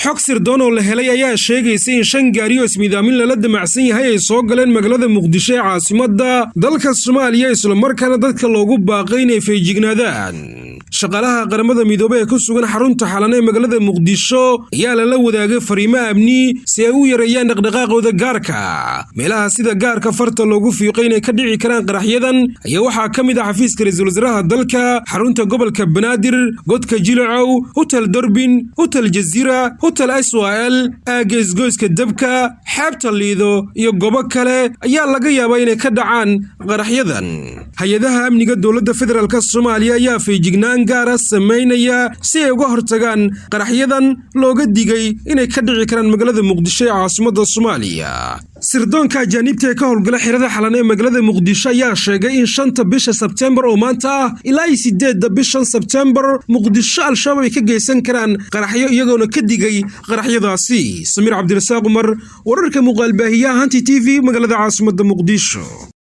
Xog sirdoon oo la helay ayaa sheegaysa in 5 gaari oo ismiidaamin lala damacsan yahay ay soo galeen magaalada Muqdisho ee caasimadda dalka Soomaaliya, islamarkaana dadka loogu baaqay inay feejignaadaan. Shaqaalaha Qaramada Midoobey ee ku sugan xarunta Xalane ee magaalada Muqdisho ayaa lala wadaagay fariimo amni si ay u yareeyaan dhaqdhaqaaqooda gaarka. Meelaha sida gaarka farta loogu fiiqay inay ka dhici karaan qaraxyadan ayaa waxaa ka mid ah xafiiska ra-iisul wasaaraha dalka, xarunta gobolka Banaadir, Godka Jilacow, Hotel Dorbin, Hotel Jaziira, Hotel SYL, aagga isgoyska Dabka, xeebta Liido iyo goobo kale ayaa laga yaabaa inay ka dhacaan qaraxyadan. Hay-adaha amniga dowladda federaalk Soomaaliya ayaa feejignaan gaara samaynaya si ay uga hortagaan qaraxyadan looga digay inay ka dhici karaan magaalada Muqdisho ee caasimadda Soomaaliya. Sirdoonka ajaaniibta ee ka howlgala xerada Xalane ee magaalada Muqdisho ayaa sheegay in 5-ta bisha Sebtembar oo maanta ah ilaa iyo 8-da bishan Sebtembar Muqdisho Al-Shabaab ay ka geysan karaan qaraxyo, iyagoona ka digay qaraxyadaasi. Samiir Cabdirasaaq Cumar, wararka muuqaalbaahiyaha Hanti TV, magaalada caasimadda Muqdisho.